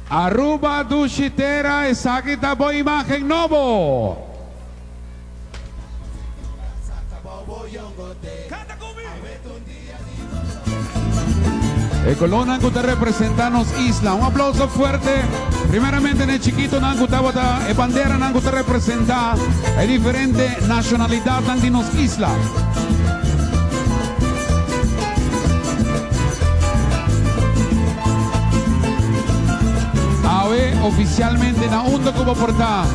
Aruba dushi tera esaki ta bo imagen nobo. E colornan cu ta representa nos isla. Un aplauso fuerte primeramente na e chikitonan cu tabata e banderanan cu ta representa e diferente nacionalidadnan di nos isla. Awe oficialmente na unda cu bo por ta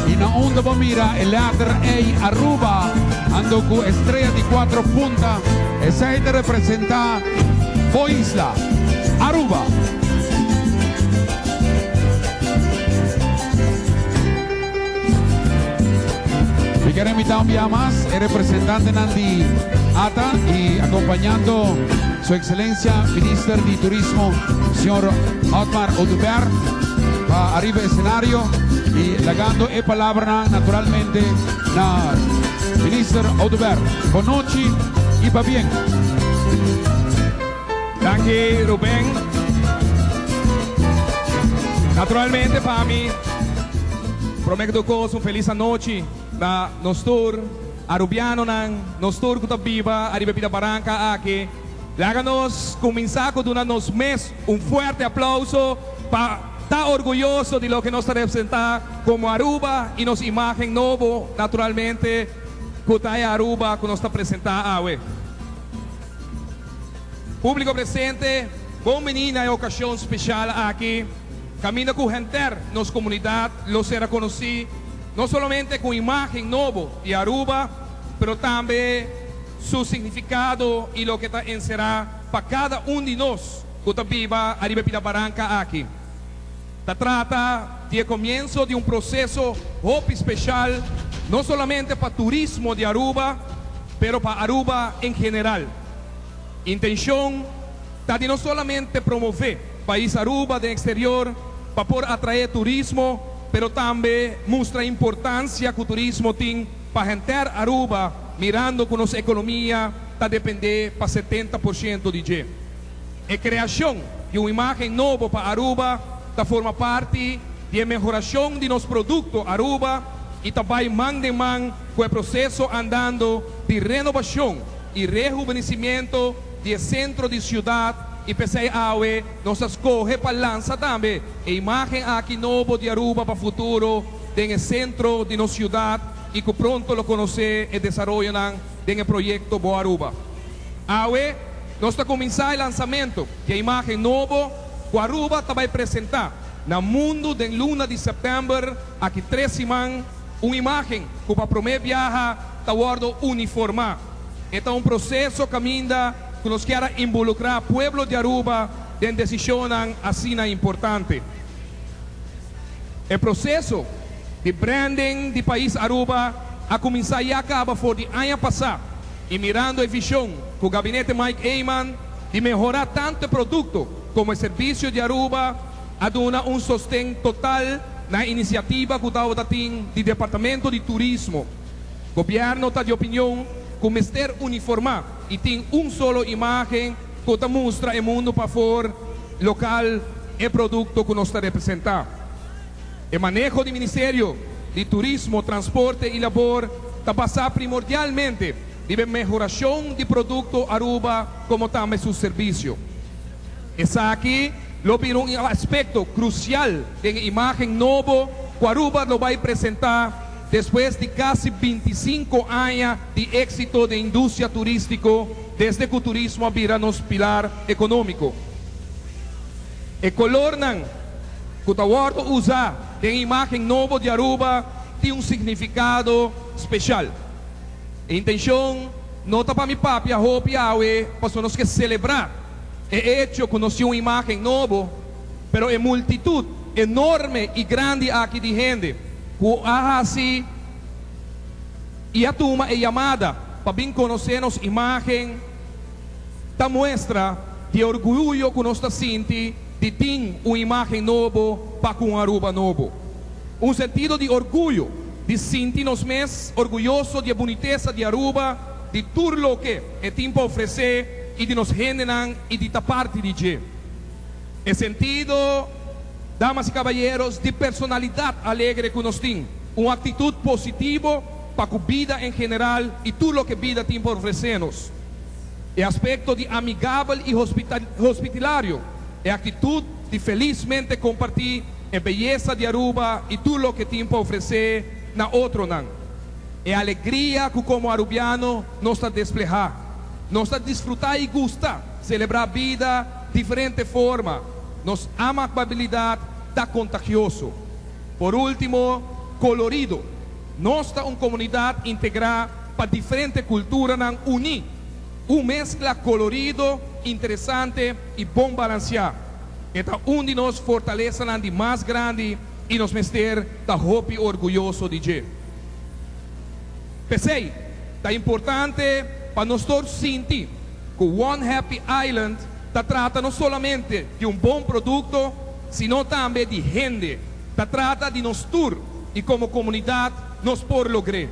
y na unda bo mira e letter A Aruba ando cu estrella di cuatro punta, esey ta representa bo isla, Aruba. Mi quier invita un bia mas e representantenan di ata y acompañando Su Excelencia Minister di Turismo Señor Otmar Oduber pa ariba escenario y lagando e palabranan naturalmente na Minister Oduber. Bon nochi y pabien. Danki Ruben. Naturalmente pa mi prome ku tur kos un felis anochi na nos tur Arubianonan, nos tur ku ta biba ariba e pida baranka aki. Laga nos kuminsá ku duna nos mes un fuerte aplauso pa ta orguyoso di loke nos ta representá komo Aruba i nos imágen nobo naturalmente ku ta e Aruba ku nos ta presentá awe. Públiko presente, bon bini na e okashon speshal aki, kaminda ku henter nos komunidat lo ser a konosí no solamente ku un imágen nobo di Aruba, pero tambe su signifikado i loke ta enserá pa kada un di nos ku ta biba ariba e pida baranka aki. Ta trata di e komienso di un proseso hopi speshal no solamente pa turismo di Aruba, pero pa Aruba en general. Intenshon ta di no solamente promové pais Aruba den eksterior pa por atraé turismo, pero tambe mustra importansia ku turismo tin pa henter Aruba mirando ku nos ekonomia ta dependé pa 70% di dje. E kreashon di un imágen nobo pa Aruba ta forma parti di e mehorashon di nos produkto Aruba i ta bai man den man ku e proseso andando di renobashon i rehubenisimentu di e sentro di siudat i p'esei awe nos a skohe pa lansa tambe e imágen aki nobo di Aruba pa futuro den e sentro di nos siudat i ku pronto lo konosé e desaroyonan den e proyekto Bo Aruba. Awe nos ta kuminsá e lansamento di e imágen nobo ku Aruba ta bai presentá na mundu den luna di sèptèmber, aki tres siman, un imágen ku pa promé biaha ta wòrdu uniformá. E ta un proseso kaminda ku nos kier a inbolukrá pueblo di Aruba den desishonnan asina importante. E proseso di branding di pais Aruba a kuminsá ya kaba for di aña pasá i mirando e vishon ku Gabinete Mike Eman di mehorá tantu e produkto komo e servisio di Aruba a duna un sosten total na e inisiativa ku tabata tin di Departamento di Turismo. Gobièrnu ta di opinion ku mester uniformá i tin un solo imágen ku ta mustra e mundu pafor lokal e produkto ku nos ta representá. E maneho di Ministerio di Turismo, Transporte i Labor ta basá primordialmente riba e mehorashon di produkto Aruba komo tambe su servisio. Esaki lo bira un aspekto krusial den e imágen nobo ku Aruba lo bai presentá despues di kasi 25 aña di éksito den industria turístiko desde ku turismo a bira nos pilar ekonómiko. E kolornan ku ta wòrdu usá den e imágen nobo di Aruba tin un signifikado speshal. E intenshon no ta pa mi papia hopi awe pasobra nos ke selebrá e echo ku nos tin un imágen nobo, pero e multitut enorme i grandi aki di hende ku a hasi i a tuma e yamada pa bin konosé nos imágen ta muestra. di orguyo ku nos ta sinti di tin un imágen nobo pa ku Aruba nobo. Un sentido di orguyo, di sinti nos mes orguyoso di bunitesa di Aruba, di tur loke e tin pa ofresé i di nos hendenan i di ta parti di dje. E sentido, damas i kabayeronan, di personalidat alegre ku nos tin, un aktitut positivo pa ku bida en general i tur loke bida tin pa ofresé nos. E aspekto di amigabel i hospitalario, e aktitut di felismente kompartí e beyesa di Aruba i tur loke tin pa ofresé na otronan. E alegria ku komo arubiano nos ta desplegá, nos ta disfrutá i gusta, selebrá bida diferente forma, nos amabilidat ta kontagioso. Por último, kolorido. Nos ta un komunidat integrá pa diferente kulturanan uní. Un meskla kolorido, interesante i bon balanseá. E ta un di nos fortalesanan di mas grandi i nos mester ta hopi orguyoso di dje. P'esei, ta importante pa nos tur sinti ku One Happy Island ta trata no solamente di un bon produkto, sino tambe di hende. Ta trata di nos tur i komo komunidat nos por logr'é.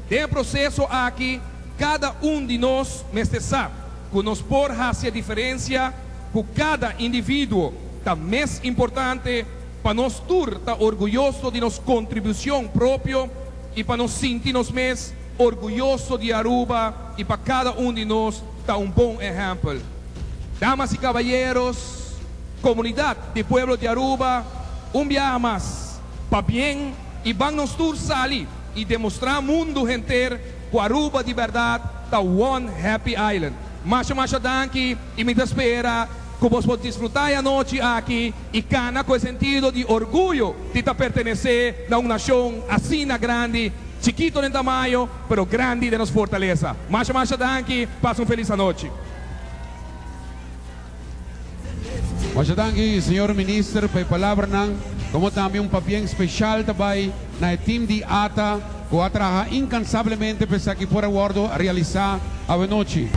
Den e proseso aki, kada un di nos mester sa ku nos por hasi diferensia, ku kada individuo ta mas importante pa nos tur ta orguyoso di nos kontribushon propio i pa nos sinti nos mes orguyoso di Aruba i pa kada un di nos ta un bon ehèmpel. Damas i kabayeronan, komunidat di pueblo di Aruba, un biaha mas, pabien i ban nos tur sali i demostrá mundu henter ku Aruba di berdat ta One Happy Island. Masha masha danki i mi ta spera ku boso por disfrutá e anochi aki i kana ku e sentido di orguyo di ta pertenesé na un nashon asina grandi, chikitu den tamaño, pero grandi den nos fortalesa. Masha masha danki, pasa un felis anochi. Masha danki, señor minister, pa e palabranan, komo tambe un pabien spesial tambe na e team di ATA, ku a traha inkansablemente pa esaki por a wòrdu realisá anochi.